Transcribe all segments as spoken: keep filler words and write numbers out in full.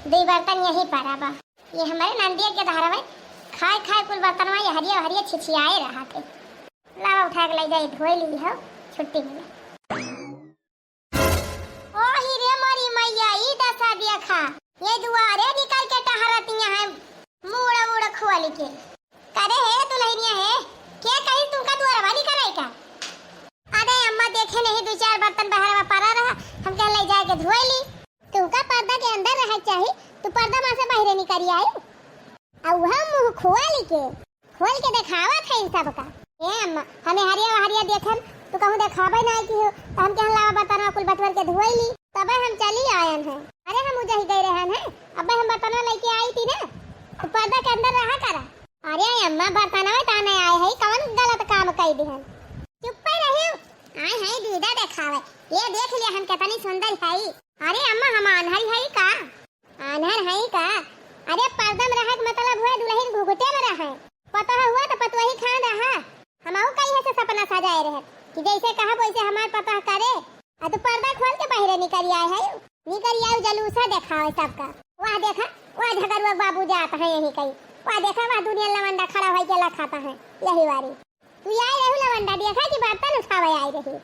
दुई बर्तन यही परा बा। ये हमरे नंदिया के धारा में खाए खाए कुल बर्तनवा ये हरिया हरिया छिछियाए रहा थे। लावा उठा के ले जाई, धोई ली हो, छुट्टी मिले। ओ ही रे मोरी मैया, ई दशा देखा, ये दुआरे निकल के टहरतिया हैं, मूड़ उड़ खोल के। करे हे दुल्हनिया हे, के कही तुमका दुआरवा निकरे का? अरे अम्मा, देखे नहीं, दो चार बर्तन बहरवा परा रहा, हम कहे ले जाए के धोई ली। तुमका पर्दा के अंदर रहे के चाही, तू पर्दा में से बाहरे निकरी आयु। आ उहा मुंह खोल के, खोल के देखावत है इन सबका। ए अम्मा, हमें हरिया हरिया देखन, तू कहूँ देखावे ना की हो, तो हम कहन लावा बर्तनवा कुल बटवर के धोई ली, तबे हम चली आयन है। अरे हम उजही गए रहन है, अबे हम बर्तनवा लेके आई थी ना, तू पर्दा के अंदर रहा करा। अरे अम्मा, बर्तनवा ताने आए है, कौन गलत काम कई दिहन? चुप्पे रहियो, आए है दीदा देखावे, ये देख लिया हम कितनी सुंदर है। अरे अम्मा, हम आन्हरी है का? आन्हर हई का? अरे पर्दा में रहे के मतलब हुआ दुल्हन घुघुटे में रहे। पतोह हुआ तो पतोही खान रहा। हमहू कई है से सपना सजाए रहे कि जैसे कहब वैसे हमार पतोह करे। आ तू पर्दा खोल के बाहरे निकल आए है, निकल आए जलूसा देखावे सबका। वाह देखा, वाह झगड़ुआ बाबू जात है यही कहीं। वाह देखा, वाह दुनिया लवंडा खड़ा होई के लखाता है यही वारी। तू आए रहू लवंडा देखा कि बर्तन उठावे आए रही।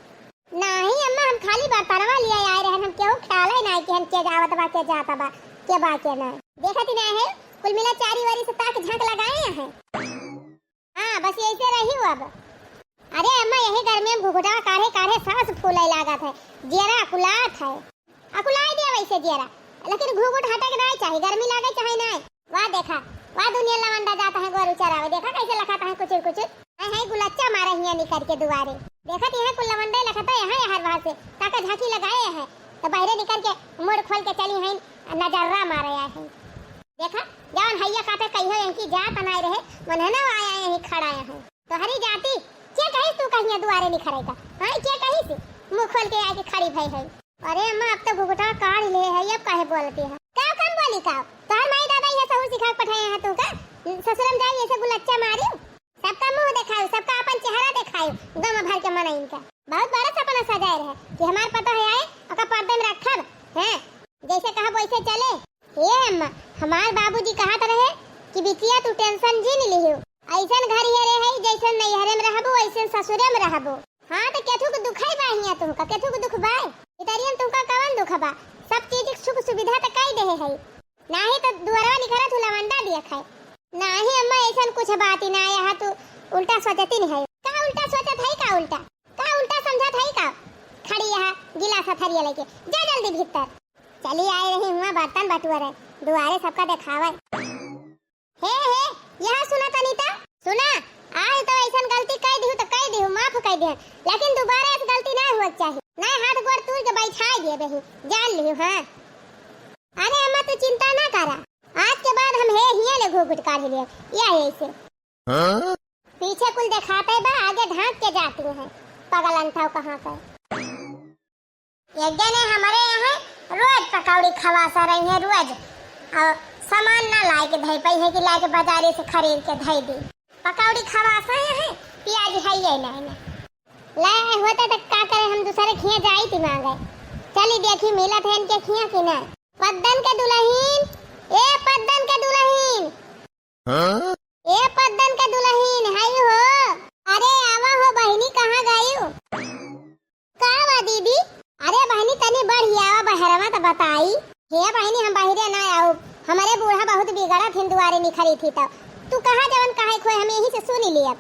नाही अम्मा, हम खाली बर्तनवा लिए आए रहन, हम केहू ख्याल ही नाही कि हम के जावत बा, के जात बा, के बा, के ना। देखत ही नाही है, कुल मिला चारी वारी से ताक झांक लगाए हैं। हाँ, बस ऐसे रही अब। अरे अम्मा, यही गर्मी में घुघुटा काढ़े काढ़े सांस फूले लागत है, जियरा अकुलात है। अकुलाई दिया वैसे जियरा, लेकिन घुघुट हटे के नाही चाही, गर्मी लागे चाहे नाही। वाह देखा, वाह दुनिया लवंडा जाता है गोरू चरावे, देखा कैसे लखाता है कुचुर कुचुर। हाय हाय गुलच्चा मारे हिया निकर के दुआरे। देखत यहाँ कुल लवंडे लखता यहाँ यहाँ बाहर से, ताका झांकी लगाए हैं, तो बाहरे निकर के मुड़ खोल के चली हैं, नजर्रा मारे आए हैं। देखा, जवन हैया कापे कहियो इनकी जात नाय रहे, मनहना आया यहीं खड़ा है। तोहरी जाति, के कहिस तू कहिया दुआरे निखरे का? हाँ, के कहिस? मुंह खोल के आके खड़ी भई है। अरे अम्मा, अब तो घुघुटा काढ़ ले है, अब काहे बोलती है? का कम बोली का? तोहर माई दादा ये सहू सिखा के पठाए हैं तू का? ससुरम जाई ऐसे गुलच्चा मारी? सबका मुंह देखायो, सबका अपन चेहरा देखायो, गम भर के मनइन का। बहुत बड़ा सपना सजाए रहे कि हमार पतोह आए, ओका पर्दे में रखब, हैं? जैसे कहब वैसे चले। ए अम्मा, हमार बाबूजी कहत रहे कि बिटिया तू tension जिन लिहू, ऐसन घर हेरे है जैसन नैहरे में रहबू वैसन ससुरे में रहबू। हाँ तो केथू के दुखाई बा हिया तुमका, केथू के दुख बा? इतरियन तुमका कवन दुख बा? सब चीज के सुख सुविधा तो कई देहे है, नाही तो दुआरवा निकरत हूँ लवंडा दिया खाए। नाही अम्मा, ऐसन कुछ बात ही ना है, तू उल्टा सोचती नहीं है। का उल्टा सोचत है, का उल्टा, का उल्टा समझत है का? खड़ी यहाँ गिलास हथरिया लेके, जा जल्दी भीतर। चली आए रही हुआ बर्तन बटुअरे, दुआरे सबका देखावे। हे, हे, यहाँ सुना तनी त। सुना, आज तो ऐसन गलती कई दिहु त कई दिहु, माफ कई दिहु, लेकिन दोबारा ऐसी गलती ना हुआ चाहिए। नहीं हाथ गोड़ तूर के बैठा दिए बही, जान लिहु, हाँ। अरे अम्मा तू चिंता ना करा, आज के बाद हम हे हिया ले घूघूट काढ़ लिए, या ऐसे। हाँ? पीछे कुल देखाते बा, आगे ढांक के जाती हैं, पागल अंठाव कहाँ का। एक जने हमरे यहाँ रोज पकौड़ी खवासा रही है, रोज। और सामान ना लाए के धई पाई है कि लाए के बाजारे से खरीद के धई दी। पकौड़ी खवासा है, प्याज है ये नहीं ना। लाए होते तो का करे, हम दूसरे खिया जाई थी मांगे। चली देखी मिलत है इनके खिया कि ना। पद्दन के दुल्हन, ए पद्दन के दुल्हन। हाँ? ए पद्दन के दुल्हन, हाय हो। अरे आवा हो बहिनी, कहाँ गयू? का बा दीदी? अरे बहिनी तनी बढ़िया आवा बहरवा त बताई। हे बहिनी हम बहिरे ना आऊ, हमरे बूढ़ा बहुत बिगड़त हिन दुआरे निखरी थी तब। तू कहा जवन कहे खोए हम यहीं से सुन लियब।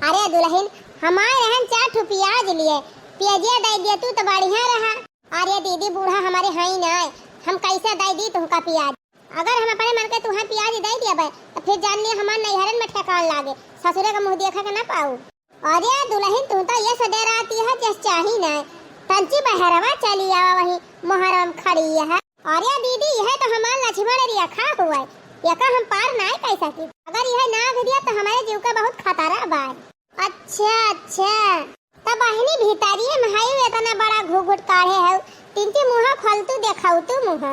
अरे दुल्हन, हमार रहन चार ठो प्याज लिए, प्याजिया दे दिया तू तो बढ़िया रहा। अरे दीदी बूढ़ा हमारे हई ना, हम कैसे दे दी तुमका प्याज? अगर हम अपने मन के तुहें प्याज दे दिया बे, तो फिर जान लिया हमार नैहरन में ठेकान लागे, ससुरे का मुंह देखा के ना पाऊ। अरे दुल्हन, तू तो ये से डेराती है जस चाही ना। तंची बहरवा चली आवा, वही मोहरवा में खड़ी है। अरे दीदी, यह तो हमार लक्ष्मण रेखा हुआ है, एका हम पार ना कर सकी। अगर यह नाग दिया तो हमारे जीव का बहुत खतरा बा। अच्छा, अच्छा, तब बहिनी भितरिये में हई, इतना बड़ा घुघुट काढ़े हऊ, तिनची मुँह खोल तू, देखाऊ तू मुँह।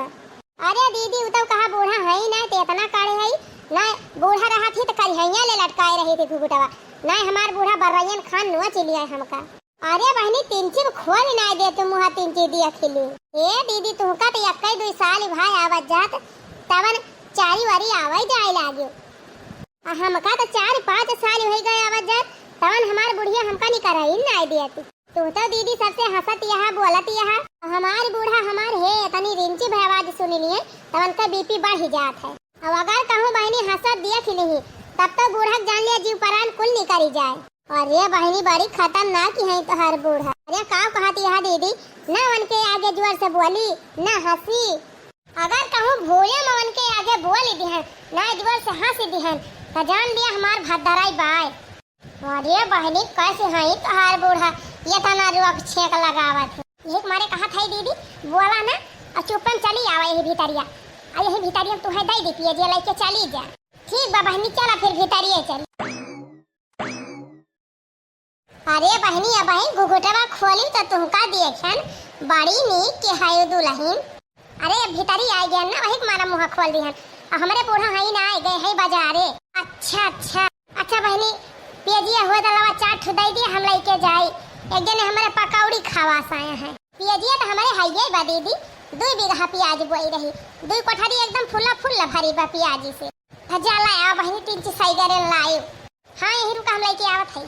अरे दीदी, उ तब कहा बूढ़ा हई ना, ते इतना काढ़े हई ना, बूढ़ा रहत ही तो करिहैया ले लटकाए रही थी घुघुटवा, ना हमार बूढ़ा बर्रैयन खान नुआ चिलिया हमका। अरे बहिनी, तिनची खोल ना दे तू मुँह, तिनची दिया खिली। ए दीदी, तुहका तो एक्के दुई साल भाई आवत जात, तवन चारी वारी आवै जाए लाग्यो। आ हमका तो चार पाँच साल होइ गए आवत जात, तवन हमार बुढ़िया हमका निकरही नाई दियती। तू तो दीदी सबसे हंसत यहा, बोलत यहा। हमार बूढ़ा हमार हे तनी रिंची भय आवाज सुन लिए, तवन का बीपी बढ़ जात है। अब अगर कहूँ बहिनी हंसत देख लिही, तब तो बूढ़ा के जान लिया जीव परान कुल निकरी जाए। अरे बहिनी, बड़ी खतरनाक है तोहार बूढ़ा। अरे का कहत यहा दीदी, ना उनके आगे जोर से बोली, ना हंसी। अगर कहूँ भूले में उनके आगे बोल दिहन, ना जोर से हंस दिहन, त जान लिया हमार भद्दराई बाय। अरे बहिनी, कैसे हई तोहार बूढ़ा, ये तना रोक छेक लगावत है। यही के मारे कहत है दीदी, बोला ना, और चुप्पे में चली आवा यही भीतरिया, और यही भीतरिया में तुहे दे दी पिए जे लेके चली जा। ठीक बा बहिनी, चला फिर भीतरिया चली। अरे बहिनी, अबहीं घुघुटवा खोली त तुहका देखन, बड़ी नीक के हयो दुलहिन। अरे, भीतरी आइ गया ना, वही के मारा मुँह खोल दिहन। आ हमरे बूढ़ा हई ना, आइ गए हई बजारे। अच्छा, अच्छा। अच्छा बहिनी, पियजिया हुए त लवा चार ठो दे दिया, हम लेके जाई। एक जने हमरे पकौड़ी खावास आए हैं। पियजिया त हमरे हइये बा दीदी, दुई बीघा पियाज बोई रही, दुई कोठरी एकदम फुल्ला फुल्ला भरी बा पियाजी से। त जा लाया बहिनी, तीन चीज सही करे लायो। हाँ, यही रुका, हम लेके आवत हई।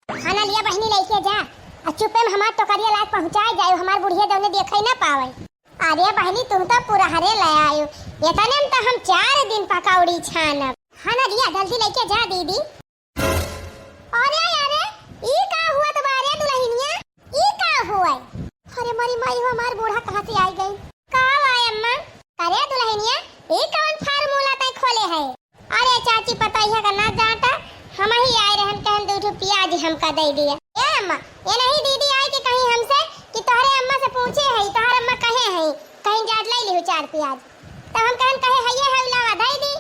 खाना लिया बहिनी, लेके जा। आ चुप्पे में हमार टोकरिया लायक पहुँचाए जाए, हमार बुढ़िया जौने देखे ना पावे। अरे बहिनी, तुम तो पूरा हरे ले आयो, इतने में तो हम चार दिन पकौड़ी छानब। खाना लिया, जल्दी लेके जा दीदी। अरे, अरे, ई का हुआ त बारे दुलहिनिया? ई का हुआ? अरे मोरी माई हो, हमार बूढ़ा कहाँ से आई गई? का हुआ अम्मा? अरे दुलहिनिया, ई कौन फार्मूला तय खोले है? अरे चाची, पता ही है का ना जाटा, हम ही आए रहन, कहन दू ठो पियाज हमका दे दिया। ए अम्मा, ये नहीं दीदी आई के कहीं हमसे कि तोहरे अम्मा से पूछे है, तोहर अम्मा कहे है, कहीं जाट ले लिहु चार पियाज। तब हम कहन कहे है ये है लावा दे दी।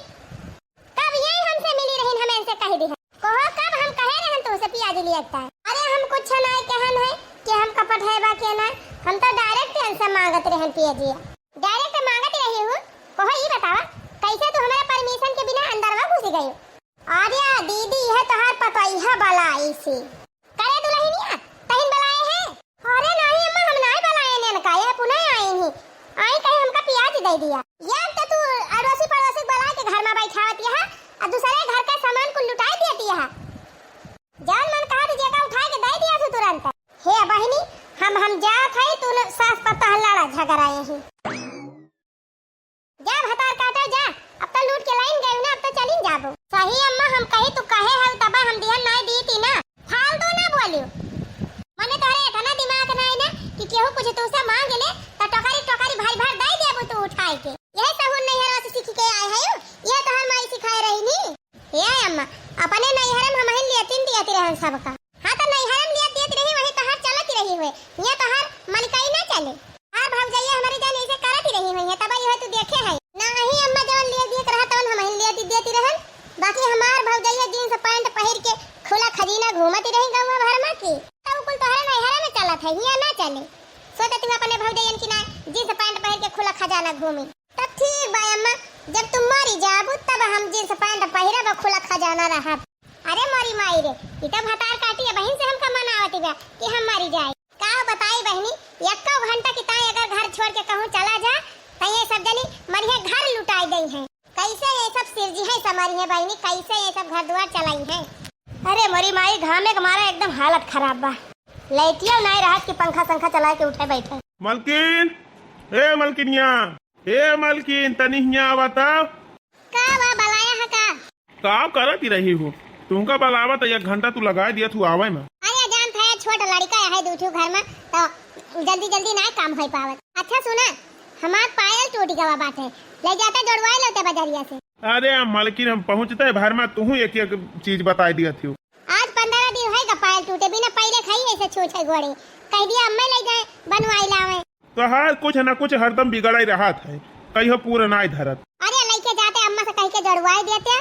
कब ये हमसे मिली रहिन, हम इनसे कह दी है। कहो कब हम कहे रहन तुमसे पियाज लिया था? अरे हम कुछ नहीं कहन है कि हम कपट है बा के ना, हम तो डायरेक्ट इनसे मांगत रहन पियाजिया। डायरेक्ट मांगत रही हूँ। कहो ई बतावा, कैसे तू हमारे परमिशन के बिना अंदरवा घुस गई? अरे दीदी, यह तोहार पतोहिया बलाई सी। करे दुलहिनिया, तहिन बलाए है? अरे नहीं अम्मा, हम नहीं बलाए ने का, यह पुनः आई ही। आई कहे हमका पियाज दे दिया। यार तो तू अड़ोसी पड़ोसी बला के घर में बैठावत यह, आ दूसरे घर का सामान कुल लुटाई दियत यह। जौन मन कहा तो जेका उठा के दे दिया तू तुरंत। हे बहिनी, हम, हम जात हई, तू न सास पतोह लड़ा झगड़ा यही। जा भतार काटो जा, अब तो लूट के लाइन गई ना, अब तो चलिन जाबो। सही अम्मा, हम कही तू कहे हऊ तब हम दिहन नाई दी थी ना। फालतू ना बोलियो। मने तोहरे इतना दिमाग नाई ना कि केहू कुछ तू से मांग ले तो टोकरी टोकरी भर भर दे देबो तू उठाए के। यही सहूर नैहरवा से सीख के आए है, ये तोहर माई सिखाए रही नी। हे अम्मा, अपने नैहरन हमहिन लियतिन दियत रहन सबका। हाँ, तो नैहरन लियत दियत रही, वही तोहार चलत रही हुए। ये तोहार मलकाई ना चले। हाँ, भौजैया हमारी जान ऐसे करत ही रही हुई है, तब यह तू देखे है। ना ही अम्मा, जवन लियत दियत रहा, तवन हमहिन लियत दियत रहन। बाकी हमार भौजैया जींस पैंट पहिर के खुला खजीना घूमत ही रही गौवा भर में की। तब कुल तोहरे नैहरे में चलत है, हियाँ ना चले। सोचत हूँ अपने भौजैयन की ना जींस पैंट पहिर के खुला खजाना घूमी। तब ठीक बा अम्मा, जब तुम मरी जाबू तब हम जींस पैंट पहिरब और खुला खजाना रहब। अरे मोरी माई रे, ई तो भतार काटी है, बहिन से हमका मनावत बा कि हम मरी जाए। का बताई बहिनी, एक्को घंटा की ताई अगर घर छोड़ के कहूँ चला जा, तो ये सब जनी मरिहे घर लुटाई गई हैं। कैसे ये सब सिरजी है समरी है बहिनी, कैसे ये सब घर दुआर चलाई हैं? अरे मोरी माई, घामे के मारे एकदम हालत खराब बा। लइटियो नाई रहत कि पंखा संखा चला के उठे बैठे। मलकिन, ए मलकिनिया, ए मलकिन, तनी हियाँ आवा त। का बा, बलाया है का? का करत ही रही हो? तुमका बलावत एक घंटा तू लगाए दिया तू आवे में। अरे जान था, छोट लड़का है दू ठो घर में, तो जल्दी जल्दी ना काम हो पावत। अच्छा सुना, हमार पायल टूट गवा बाटे, ले जाते जोड़वाए लोते बजरिया से। अरे मलकिन, हम पहुँचते भर में तुहू एक एक चीज बताई दिया थी। आज पंद्रह दिन होएगा पायल टूटे, बिना पहले खाई ऐसे छूछे गोड़े। कह दिया अम्मा ले जाए, बनवाई लावे। तोहार कुछ ना कुछ हरदम बिगड़ाई रहत है, कहियो पूरा नाई धरत। अरे लइके जाते अम्मा से कह के जोड़वाई देते,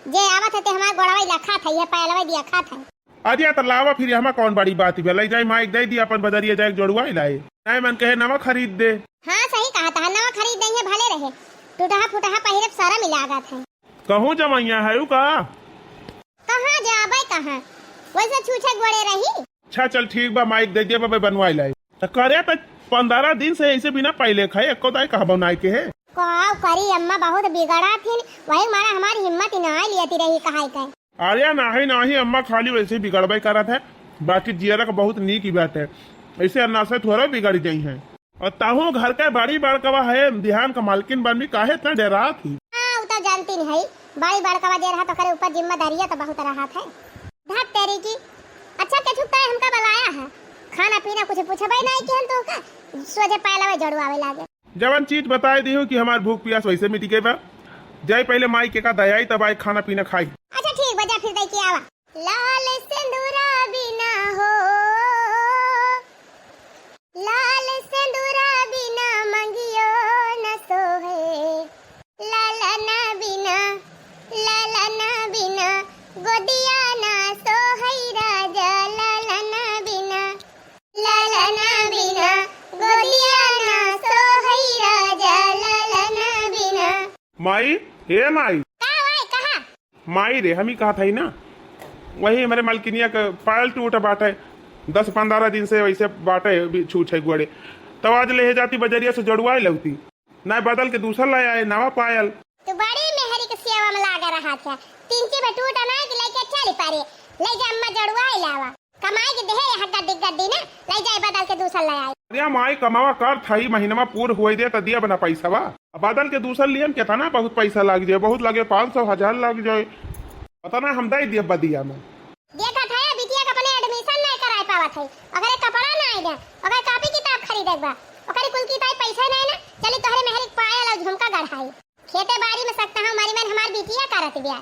जे आवत है ते हमार गोड़वाई लखात है, ये पायलवा दिया खात है। अरे तो लावा फिर, हमा कौन बड़ी बात बा, ले जाई माई दे दी अपन बजरिया जाए जोड़वाई लाए, नाई मन कहे नवा खरीद दे। हाँ सही कहा, तहार नवा खरीद देंगे भले रहे, टूटहा फुटहा पहिरब सारा मिला लागत है। कहूँ जमैया है उ का? कहाँ जाबे कहाँ, वैसे छूछे गोड़े रही। अच्छा चल ठीक बा, माइक दे दिया बबे बनवाई लाई। त करे त पंद्रह दिन से ऐसे बिना पहले खाए एको दाई कहबो नाई के है। का करी अम्मा, बहुत बिगड़ा थिन, वही मारा हमारी हिम्मत ही ना लियती रही कहाई के। अरे नाही, नाही अम्मा, खाली वैसे ही बिगड़बे करत है, बाकी जियरा का बहुत नीक ही बात है, ऐसे अन्ना से थोड़ा बिगड़ गई है। और ताहू घर के बड़ी बड़कवा है, बिहान का मालकिन बनबी, काहे इतना डेरात ही? हाँ, उ तो जानती नहीं है, बड़ी बड़कवा जे रहा तो करे ऊपर जिम्मेदारियाँ तो बहुत रहा है। धत तेरी की, अच्छा के छुपता है हमका बुलाया है, खाना पीना कुछ पूछबे नहीं कि हम तो का सोझे पायलवे जड़ुआवे लागे। जवन चीज बताए दी हूँ कि हमार भूख पियास वैसे मिट गए बा। जाई पहले माई के का दयाई, तब आई खाना पीना खाई। अच्छा ठीक बा, जा फिर दे के आवा। लाल सिंदूरा बिना हो, लाल सिंदूरा बिना मंगियो न सोहे। लालना बिना, लालना बिना गोदिया ना सोहै राजा, लालना बिना, लालना बिना गोदिया ना सोहै राजा, लालना बिना। माई, हे माई। का भाई, कहा? माई रे, हम ही कहत हई ना, वही हमरे मलकिनिया के पायल टूट बाटे, दस पन्द्रह दिन से वैसे बाटे, अभी छूछ है गोड़े। तब आज ले जाती बजरिया से जड़ुआए लौती, ना बदल के दूसर ले आए, नवा पायल। तू बड़ी मेहरी के सेवा में लागे रहा था, तिनकी में टूट ना कि लेके चली पारे, ले जा अम्मा जड़ुआए लावा। कमाई के देहे यहाँ गड्डी गड्डी ना, ले जाए बदल के दूसर ले आए। अरे माई, कमावा कर थाई, महीनवा पूर हुए दे त दिया बना पैसा बा। अब बदल के दूसर लियन केतना बहुत पैसा लाग जाए, बहुत लगे पाँच सौ, हजार लाग जाए। पता ना हम दे दिया बदिया में। देखत है बिटिया के अपने admission नहीं कराए पावत है, ओकरे कपड़ा नहीं दे, ओकरे कापी किताब खरीदे के बा, ओकरे कुल किताब पैसा नहीं ना, चली तोहरे मेहरी के पायल और झुमका गढ़ाई। खेते बाड़ी में सकता हूँ मारी मन हमार बिटिया करत बिया।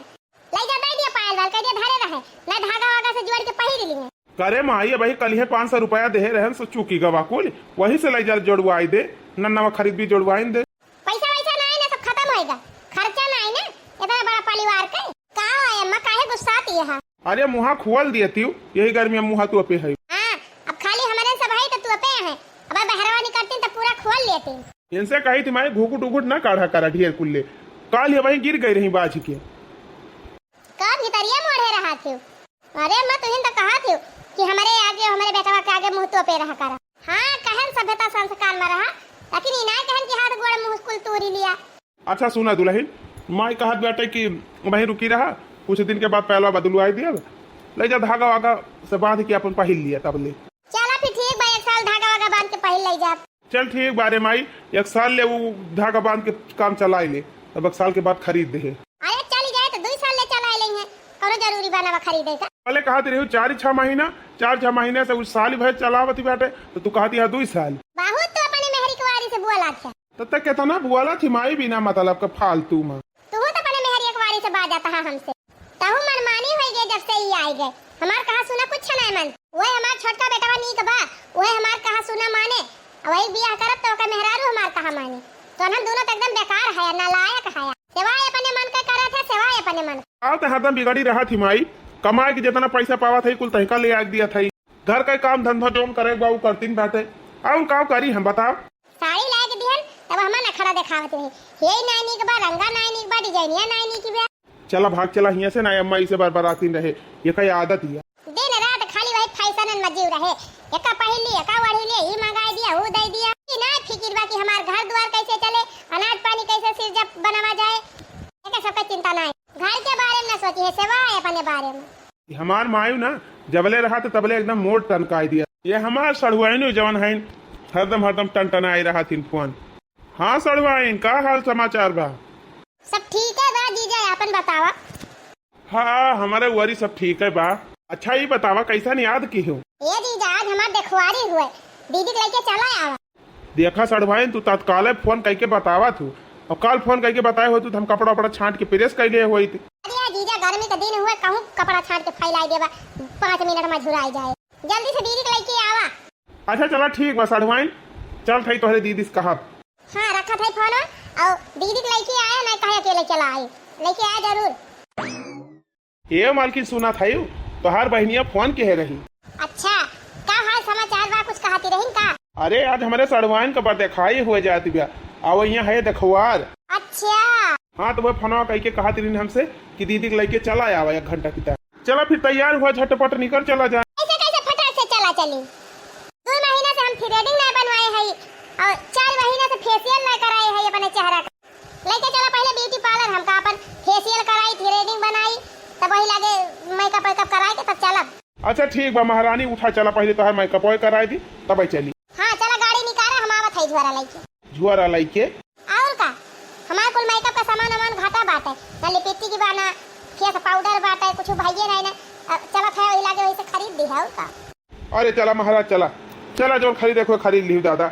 ले जा, दे दिया पायल वाल, कह दिया धरे रहे, ना धागा वागा से जोड़ के पहिर लिए। करे माई, अबही कलिहे पाँच सौ रुपया देहे रहन सो चूकी गवा कुल, वही से ले जा जोड़वाई दे, नन्नवा खरीद भी जोड़वाइन दे। पैसा वैसा ना है ना, सब खत्म होएगा, खर्चा ना है ना, इतना बड़ा परिवार के। का है अम्मा, काहे गुस्साती है? अरे मुहा खोल दिए तियो, यही गर्मी में मुहा तू पे है। हाँ, अब खाली हमारे सब है तो तू पे है, अब बहरवा निकलती तो पूरा खोल लेती। इनसे कही थी माई, घुघुट उघुट ना काढ़ा करा ढेर कुल्ले। काल ये वहीं गिर गई रही बाझ के। का भितरिया मोड़े रहा थी? अरे अम्मा, तुहिन तो कहा थी कि हमारे आगे, हमारे बेटवा के आगे मुंह तोपे रहा करा। हाँ, कहन सभ्यता संस्कार में रहा, लेकिन ई ना कहन कि हाथ गोड़ मुंह कुल तूरी लिया। अच्छा सुना दुलहिन, माई कहत बाटे कि वहीं रुकी रहा, कुछ दिन के बाद पहलवा बदलवाई दिया, ले जा धागा वागा से बांध के अपन पहिर लिया तब ले। चला फिर ठीक बा, एक साल धागा वागा बांध के पहिर ले जा। चल ठीक बा रे माई, एक साल ले उ धागा बांध के काम चलाई ले, तब एक साल के बाद खरीद दे। अरे चली जाए तो दुई साल ले चलाई ले हैं, कौनो जरूरी बा ना बा खरीदे का? पहले कहत रही चार छह महीना, चार छह महीने से उ साल भर चलावत बाटे, तो तू कहती है दुई साल। बहुत तो अपने मेहरी के वारी से बोला था। तो ते केतना बोला थी माई बिना मतलब का फालतू में। तू तो अपने मेहरी एक वारी से बाजत है हमसे। तहु मनमानी होई गए जब से ई आई गए। हमार कहा सुना कुछ नहीं मन। वही हमार छोटका बेटवा नीक बा, वही हमार कहा सुना माने। वही बियाह करब तो ओकर मेहरारू हमार कहा माने। तो हम दोनों तो एकदम बेकार है, नालायक है। सेवाए अपने मन के करत है, सेवाए अपने मन। आओ तो हरदम बिगड़ी रहा थी माई, कमाए के जितना पैसा पावा था कुल तहिका ले आके दिया था। घर का काम धंधा जोन करे बा उ करतीन बाटे। और का करी हम बताओ? साड़ी लाए के दिहन तब हमार नखरा देखावत रहे, हे नाई नीक बा, रंगा नाई नीक बा, डिजाइनिया नाई नीक बा। चला भाग चला हियां से, ना अम्मा इसे बरबरातीन रहे, ये कई आदत हिया। दिन रात खाली वही फैशनन में जीव रहे, एका पहिर ली, एका ओढ़ी ली, ई मंगाई दिया, ऊ दे दिया। ई ना फिकिर बा कि हमार घर द्वार कैसे चले, अनाज पानी कैसे सिरजा बनावा जाए, एके सबके चिंता ना है। घर के बारे में ना सोची है, सेवा है अपने बारे में। हमार मायू ना जबले रहा तो तबले एकदम मोट टनकाई दिया। ये हमार सड़ुआइनो जवन हईन, हरदम हरदम टनटनाई रहा थीन फोन। हाँ सड़ुआइन, का हाल समाचार बा? सब ठीक है बा जीजा, आपन बतावा। हाँ, हमारे उरी सब ठीक है बा। अच्छा, ई बतावा, कैसन याद किहो? ए जीजा, आज हमार देखवारी हुए, दीदी के लेके चला आवा। देखा सड़ुआइन, तू तत्काले फोन कइके बतावा थू, और कल फोन कइके बताए होतू तो हम कपड़ा उपड़ा छांट के प्रेस कइ ले होइत। अरे जीजा, गर्मी के दिन हुए, कहूँ कपड़ा छांट के फैलाई देबा, पाँच मिनट में झुराई जाए। जल्दी से दीदी के लेके आवा। अच्छा चला ठीक बा सड़ुआइन, चल थई तोहरे दीदी से कहब। हाँ, रखत है फोन और दीदी के लेके आया, ना कहे अकेले चला आई, लेके आया जरूर। ए मालकिन, सुना था यू, तोहार बहनिया फोन किहे रही। अच्छा, का हाल समाचार बा, कुछ कहती रहीन का? अरे आज हमारे सड़ुआइन का बर्थडे खाई हुए जाती बा, आओ यहाँ है देखवार। अच्छा। हाँ तो वह फोनवा कइके कहती रहीन हमसे कि दीदी के लेके चला आवा एक घंटा की तरह। चला फिर तैयार हुआ, झटपट निकल चला जा। ऐसे कैसे फटाक से चला चली? दो महीना से हम थ्रेडिंग ना बनवाए हई और चार महीना से फेशियल ना कराए हई अपने चेहरा का। अच्छा ठीक बा महारानी, उठा चला, पहिले तोहार makeup ओए कराए दी, तब चली। हाँ चला, गाड़ी निकारा, हम आवत है झोरा लइके। झोरा लइके? और का, हमार कुल makeup का सामान वामान घाटा बाटे, ना lipstick बा, ना face powder बाटे, कुछ भइये नहीं ना। अब चलत है वही लागे, वही से खरीद दी है, और का। अरे चला महाराज, चला, चला, जौन खरीदे को खरीद लिहू दादा।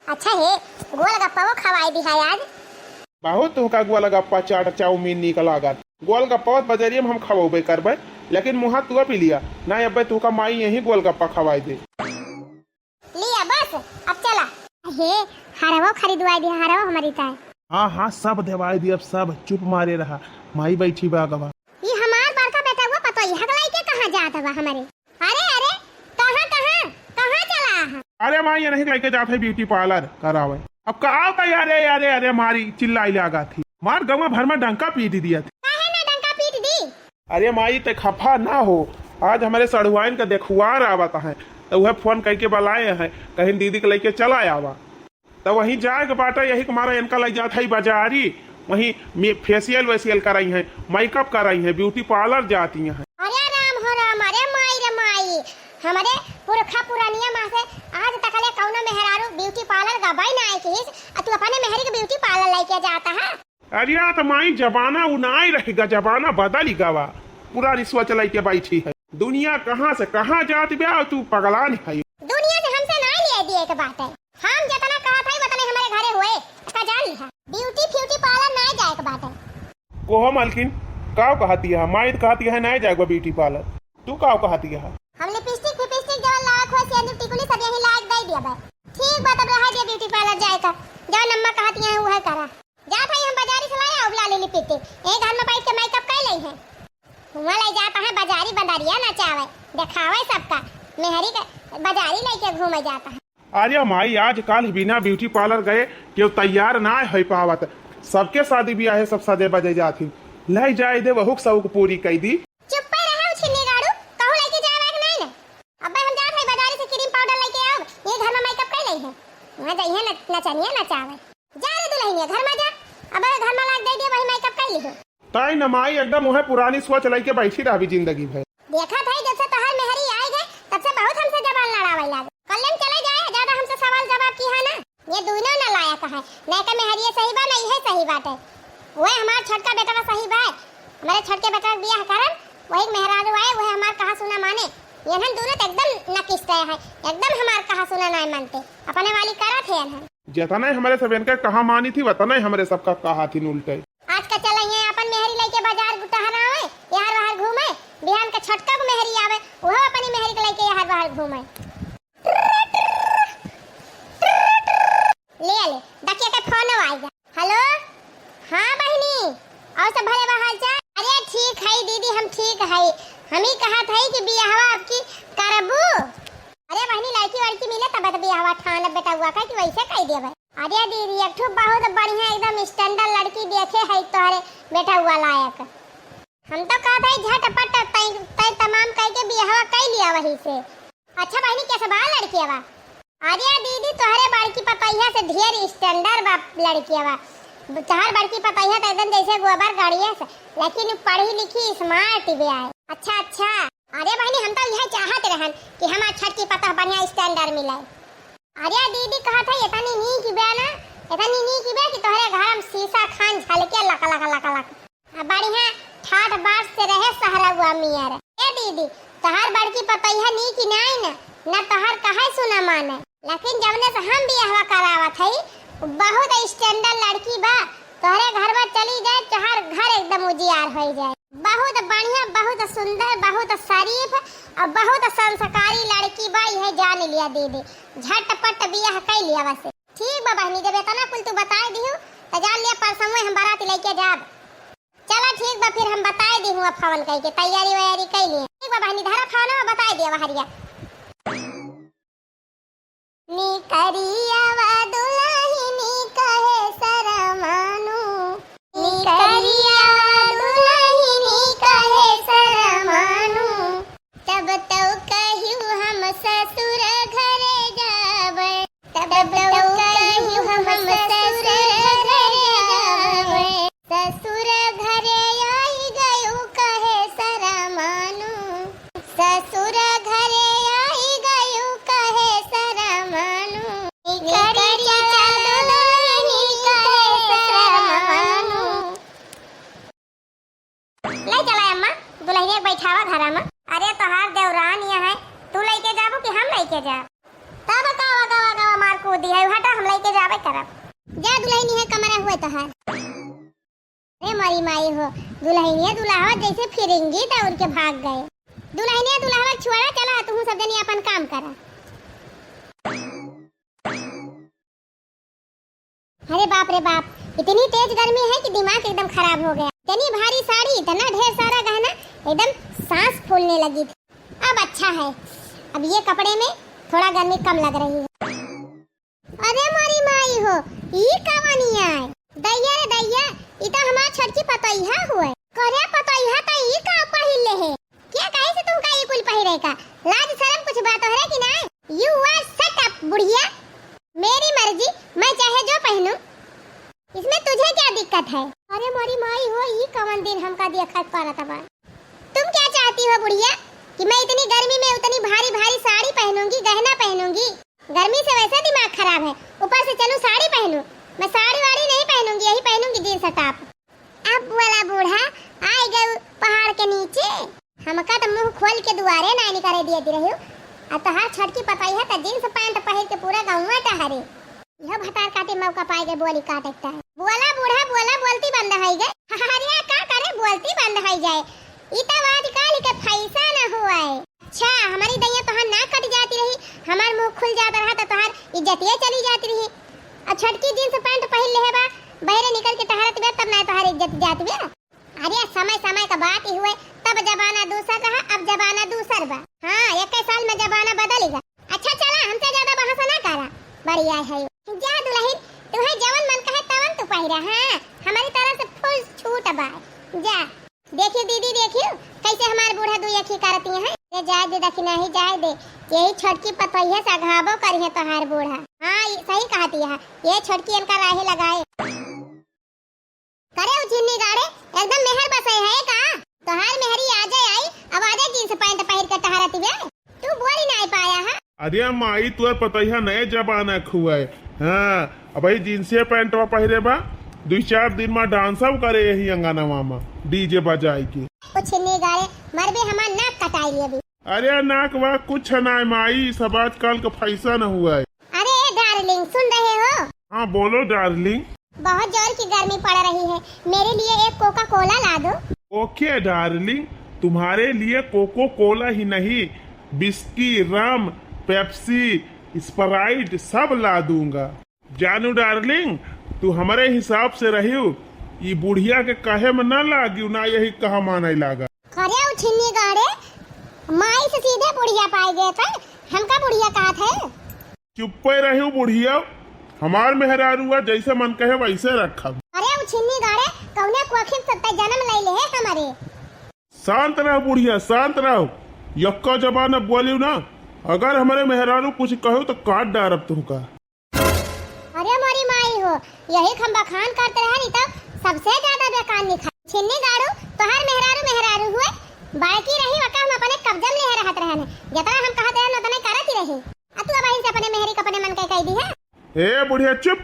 अच्छा हे, गोलगप्पा वो खवाई दी है आज। बहुत तुहका गोलगप्पा, चाट, चाउमीन नीक लागत। गोलगप्पा बजरिया में हम खवबे करबे, लेकिन मुँहा तुआ पी लिया, ना अब्बे तुहका माई यही गोलगप्पा खवाई दे। लिया बस, अब चला। हे, हरवो खरीदवाई दिया, हरवो हमारी ताय। हाँ, हाँ, सब देवाई दिया, अब सब चुप मारे रहा, माई बैठी बा अगवा। ई हमार बड़का बेटा वो पतोहिया के लइके कहाँ जात बा हमरे? अरे, अरे, कहाँ, कहाँ, कहाँ चला है? अरे माई, ये नहीं लइके जात है beauty parlour करावे। अब का होता, अरे, अरे, अरे, मारी चिल्लाई लागा थी, मार गवा भर में डंका पीट दिया थी। काहे ना डंका पीट दी? अरे माई, ते खफा ना हो, आज हमरे सड़ुआइन का देखुआर आवत है, तो वह फोन करके बुलाए हैं, कहीं दीदी के लइके चला आवा। तो वहीं जाए के बाटे, यही के मारा इनका लइ जात है बाजारी, वहीं मे-, facial वेशियल कराई हैं, makeup कराई हैं, beauty parlour जाती हैं। अरे राम हो राम, अरे माई रे माई, हमरे पुरखा पुरानिया माँ से आज तकले कौनो मेहरारू beauty parlour गबई ना आई किस, आ तू अपने मेहरी के beauty parlour लइके जाता है। अरे यार, त माई, जमाना उ नाई रह गा, जमाना बदल गवा। पुरानी सोच लइके बैठी है। दुनिया कहाँ से कहाँ जात बा, तू पगलान है। दुनिया से हमसे नाई लिए दिए के बाटे। हम जितना कहत हई, उतने हमरे घरे हुए। का जान लिहा, beauty फ्यूटी parlour नाई जाए के बाटे। कोहो मलकिन, का कहती है? माई त कहती है नाई जाए beauty parlour। तू का कहती है? हम lipstick फिपिस्टिक जवन लायक हो, सेंदूर टिकुली सब यहीं लायक दे दिया बा। ठीक बा, तब रहा दिया beauty parlour जाए का। जवन अम्मा कहती है, उहे करा। जात हई हम बाजारी से लाया, उबला ले लिपस्टिक। ए घर में बैठ के makeup कर लई है। हुआं ले जात है बाजारी बंदरिया नचावे, देखावे सबका। मेहरी के बाजारी लेके घूमे जात है। अरे माई, आजकल बिना beauty parlour गए केहू तैयार ना होइ पावत। सबके शादी बियाहे सब सजे बजे जात ही। ले जाए दे, वहू के शौक पूरी कई दी। चुप्पे रहे, उछिन्नी गाड़ू, कहूँ लेके जाए वाला नहीं ना। अब्बे हम जात हई बाजारी से cream powder लेके आउब, ये घर में makeup कर लई है। वहाँ जाइए न, नचनिया नचावे। जा रे दुल्हनिया, घर में जा। अब घर में लाग दे दिया, वही makeup कर लिहो। ताई न माई, एकदम उहे पुरानी सोच लइके बैठी रहबी जिंदगी भर। देखत हई, जब से तोहार मेहरी आई है, तब से बहुत हमसे जबान लड़ावे लागे। कल्याण चले जाए, ज्यादा हमसे सवाल जवाब किहा ना। ये दुनो नालायक है, ना एकर मेहरिये सही बा, ना इहे सही बाटे। उहे हमार छोटका बेटवा सही बा, हमारे छोटके बेटवा के बियाह करब, वही मेहरारू आए, उहे हमार कहा सुना माने। ये हन दुनो तो एकदम नकिस्ते है, एकदम हमार कहा सुना नाय मानते, अपने वाली करत है हन। जतने हमरे सब इनके कहा मानी थी, वतने हमरे सबका कहा थी उल्टे। आज का चल ये अपन मेहरी लेके बाजार टहरावे, यार बाहर घूमे, बिहान का छोटका को मेहरी आवे, उहो अपनी मेहरी के लेके यार बाहर घूमे। ले ले, दकिया के फोन आइगा। हेलो, हाँ बहिनी, और सब भले बा हाल चाल? अरे ठीक है दीदी, हम ठीक है। हम ही कहत है कि बियाहवा आपकी करबू? अरे बहिनी, लड़की वड़की मिले तब तो बियाहवा ठानब बेटउआ का, कि वैसे कह देबे। अरे दीदी, एक ठो बहुत बढ़िया एकदम standard लड़की देखे है तोहरे बेटउआ लायक। हम तो कहत है झटपट तय, तय तमाम करके बियाहवा कर लिया वही से। अच्छा बहिनी, कैसे बा लड़किया बा? अरे दीदी, तोहरे बड़की पतोहिया से ढेर standard बा लड़किया बा। तोहर बड़की पतोहिया तो एकदम जैसे गोबर गड़िया से, लेकिन उ पढ़ी लिखी smart भी आए। अच्छा, अच्छा। अरे बहिनी, हम तो यह चाहत रहन कि हमार छोटकी पतोह बढ़िया standard मिले। अरे दीदी, कहत है इतनी नीक बा ना, इतनी नीक बा कि तोहरे घर में शीशा खान झलके लक लक लक लक। आ बढ़िया ठाट बाट से रहे सहरउआ मियर। ए दीदी, तोहार बड़की पतोहिया नीक नाई न, न तोहार कहे सुना माने। लेकिन जवने से हम बियाहवा करावत हई, उ बहुत standard लड़की बा। तोहरे घरवा चली जाए, तोहार घर एकदम उजियार होइ जाए। बहुत बढ़िया, बहुत सुंदर, बहुत शरीफ और बहुत संस्कारी लड़की बा, यह जान लिया दीदी। झटपट बियाह कई लिया वैसे। ठीक बा बहिनी, जब इतना कुल तू बताए दिहू, त जान लिया परसों हम बारात लेके जाब। चला ठीक बा, फिर हम बताए दी हुआ फोन कइके, तैयारी वैयारी कइ लिए। ठीक बा बहिनी, धरा फोन, बताए दिया बहरिया। निकरियावा दुलहिनी कहे सरमानु, निकरियावा दुलहिनी कहे सरमानु। तब तो कहियो हम ससुर घरे जाबे, तब तो कहियो हम ससुर घरे जाबे। ससुर घरे आई गयो कहे सरमानु, ससुर घर के जाबे करब। जा दुलहिनिया कमरा हुए तोहार। अरे मोरी माई हो, दुलहिनिया दुलहवा जैसे फिरिंगी दौड़ के भाग गए। दुलहिनिया दुलहवा छोड़ा, चला तुहू सब जनी अपन काम करा। अरे बाप रे बाप, इतनी तेज गर्मी है कि दिमाग एकदम खराब हो गया। इतनी भारी साड़ी, इतना ढेर सारा गहना, एकदम सांस फूलने लगी थी। अब अच्छा है, अब ये कपड़े में थोड़ा गर्मी कम लग रही है। अरे मोरी माई हो, ई कवनिया है? दैया रे दैया, ई तो हमार छोटकी पतोहिया हुए। करे पतोहिया, तो ई का पहिर ले है? के कहे से तुमका ई कुल पहिरे का? लाज शर्म कुछ बा तोहरे कि नाय? You are shut up, बुढ़िया। मेरी मर्जी, मैं चाहे जो पहनूं, इसमें तुझे क्या दिक्कत है? अरे मोरी माई हो, ई कवन दिन हमका देखत परत बा। तुम क्या चाहती हो बुढ़िया, कि मैं इतनी गर्मी में उतनी भारी भारी साड़ी पहनूंगी, गहना पहनूंगी? गर्मी से वैसे दिमाग खराब है, ऊपर से चलूं साड़ी पहनूं? मैं साड़ी वाड़ी नहीं पहनूंगी, यही पहनूंगी जींस टॉप। अब वाला बूढ़ा आइ गउ पहाड़ के नीचे। हमका त मुंह खोल के दुआरे नाहीं निकरे दियत रहिउ। आ तोहार छोटकी पतोहिया त जींस पैंट पहिर के पूरा गउँवा टहरे। इहो भतार काटे मौका पाइ गए बोली काटे के। बोला बूढ़ा बोला, बोलती बंद होइ गए। अरे का करे बोलती बंद होइ जाए, ई त आजकल के फैशन हुआ है। अच्छा, हमरी दैया तोहार नाक कट जाती रही, हमार मुंह खुल जात रहा त तोहार इज्जतिये चली जाती रही। आ छोटकी जींस पैंट पहिर लेहे बा, बहरे निकल के टहरत बा, तब ना तोहार इज्जत जात बा। अरे समय समय का बात ही हुए, तब जमाना दूसर रहा, अब जमाना दूसर बा। हाँ, इक्कीस साल में जमाना बदल गया। अच्छा चला, हमसे ज्यादा बहस ना करा, बढ़िया है। जा दुलहिन, तुहे जवन मन कहे तवन तू पहिरा, हाँ, हमरी तरफ से फुल छूट बा। जा। देखियो दीदी, देखियो कैसे हमार बूढ़ा दुई अखी करती हैं। ये जाए दे दखिनाही, जाए दे, यही छोटकी पतोहिया से अघाबो करिहे तोहार बूढ़ा। हाँ, ई सही कहती है, ये छोटकी इनका राहे लगाए। करे उ छिन्नी गाड़े, एकदम मेहर बसे है का? तोहार मेहरी आ जाए आई, अब आ जाए जींस पैंट पहिर के टहरती बे। तू बोली नाहीं पाया है। अरे माई, तोर पतोहिया नए जमाना खुआए। हाँ, अबही जींसे पैंटवा पहिरे बा, दुई चार दिन में डांसव करे यही अंगनवा में डीजे बजाई के। ओ छिन्नी गाड़े, मरबे हमार नाक कटाई ले अभी। अरे नाक वाक कुछ नाहीं माई, सब आजकल का फैशन हुआ है। अरे डार्लिंग, सुन रहे हो? हाँ बोलो डार्लिंग। बहुत जोर की गर्मी पड़ रही है, मेरे लिए एक कोका कोला ला दो। ओके डार्लिंग, तुम्हारे लिए कोको कोला ही नहीं, विस्की, रम, पेप्सी, स्प्राइट सब ला दूंगा। जानू डार्लिंग, तू हमरे हिसाब से रहियो, ई बुढ़िया के कहे में ना लागियो, ना यही कहा माने लागा। अरे उ छिन्नी गाड़े, माई से सीधे बुढ़िया पाई गए थे, हमका बुढ़िया कहा थे। चुप्पे रहियो बुढ़िया, हमार मेहरारू है, जैसे मन कहे वैसे रखब। अरे उ छिन्नी गाड़े, कौने कोखी से तै जन्म ले ले है हमरे। शांत रह बुढ़िया, शांत रह। यक्का जबान अब बोलियो ना, अगर हमरे मेहरारू कुछ कहो तो काट डारब तुमका। अरे मोरी माई हो, यही हम बखान करते रहे नहीं तो सबसे ज्यादा बेकार निखा। छिन्नी गाड़ू, तोहार मेहरारू मेहरारू हुए, बाकी रही वका हम अपने कब्जा में ले रहत रहन। जितना हम कहत रहन उतने करत ही रही। आ तू अबहिन से अपने मेहरी के अपने मन के कह दी है। ए बुढ़िया चुप,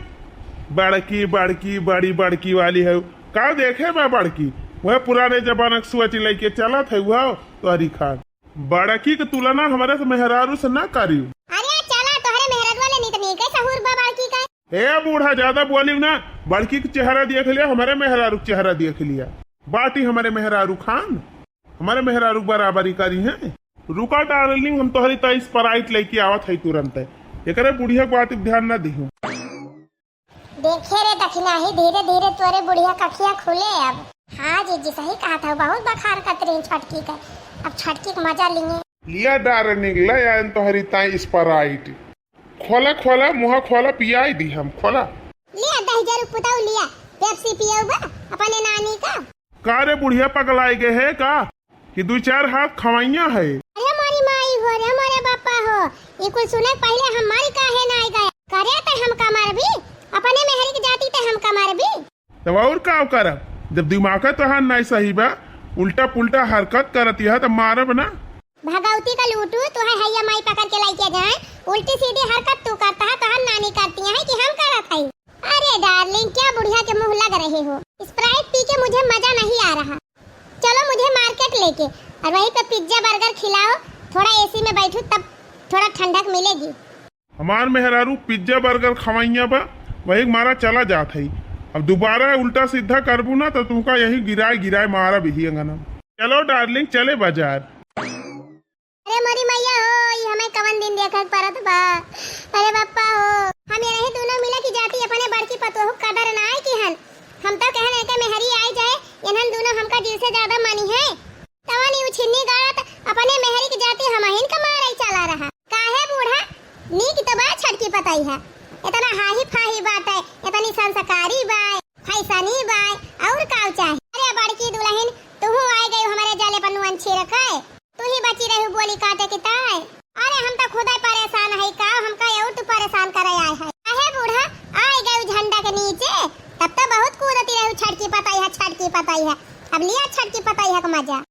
बड़की बड़की बड़ी बड़की वाली है, का देखे बा बड़की, वह पुराने जमाना के सोच लेके चलत है वह तोहरी खान। बड़की के तुलना हमरे से मेहरारू से ना करियो। अरे चला, तोहरे मेहरारू वाले नीत नीके सहूर बा बड़की का। ए बूढ़ा, ज्यादा बोलियो ना, बड़की के चेहरा देख लिया, हमरे मेहरारू के चेहरा देख लिया। बाटी हमरे मेहरारू खान, हमरे मेहरारू के बराबरी करी है। रुका डार्लिंग, हम तोहरी ताई स्प्राइट लेके आवत है तुरंत। एकरे बुढ़िया के बात पे ध्यान ना दिहू। देखे रे दखिनाही, धीरे धीरे तोरे बुढ़िया कखिया खुले अब। हाँ जीजी, सही कहा था, बहुत बखार करत रही छोटकी के, अब छोटकी के मजा लिए। लिया डार्लिंग, ले आयन तोहरी ताई स्प्राइट। खोला खोला, मुँह खोला, पियाई दी हम, खोला। लिया दहिजरू पुताऊ, लिया पेप्सी पियऊ बा अपने नानी का। का रे बुढ़िया पगलाई गए है का? कि दुई चार हाथ खवैया है। अरे मोरी माई हो, रे मोरे बापा हो, ई कुल सुने के पहिले हम मरी काहे ना आई गए। करे ते हमका मारबी, अपने मेहरी के जाती ते हमका मारबी। तब और का करब, जब दिमाग तोहार नाई सही बा, उल्टा पुल्टा हरकत करत यह त मारब ना। भगवती का लूटू, तोहे हैया माई पकड़ के लाइके जाए, उल्टी सीधी हरकत तू करता है, तोहार नानी करती है कि हम करत है। अरे डार्लिंग, क्या बुढ़िया के मुंह लग रहे हो? स्प्राइट पी के मुझे मजा नहीं आ रहा। चलो मुझे मार्केट लेके, और वहीं पे पिज्जा बर्गर खिलाओ, थोड़ा एसी में बैठूं तब थोड़ा ठंडक मिलेगी। हमार मेहरारू पिज्जा बर्गर खवइया बा, वही मारा चला जात है। अब दोबारा उल्टा सीधा करबू ना तो तुमका यही गिराए गिराए मारा बिही अंगना। चलो डार्लिंग, चले बाजार। अरे मोरी मैया हो, ई हमें कवन दिन देखक परत बा। अरे बप्पा हो, हम ये रही दोनों मिला की जाती अपने बड़की पतोह कदर ना आए की हन। हम तो कहन के मेहरी आई जाए, इन्हन दोनों हमका दिल से ज्यादा मानी है। तवन यू छिन्नी गाड़त अपने मेहरी की जाती हमहिन का मारे चला रहा। काहे बूढ़ा, नीक तो बा छटकी पतई है, इतना हाही फाही बात है, इतनी संस्कारी बाय, फैसनी बाय, और काव चाहे? अरे बड़की दुल्हन, तुहू आए गई हमारे जाले पर नुअन छिड़के। तू ही बची रहू बोली काटे की ताय। अरे हम तो खुदे परेशान है का, हमका और तू परेशान करे आए है। अहे बूढ़ा, आए गए झंडा के नीचे, तब तो बहुत कूदती रहू छटकी पतई है, छटकी पतई है। अब लिया छटकी पतई है का मजा।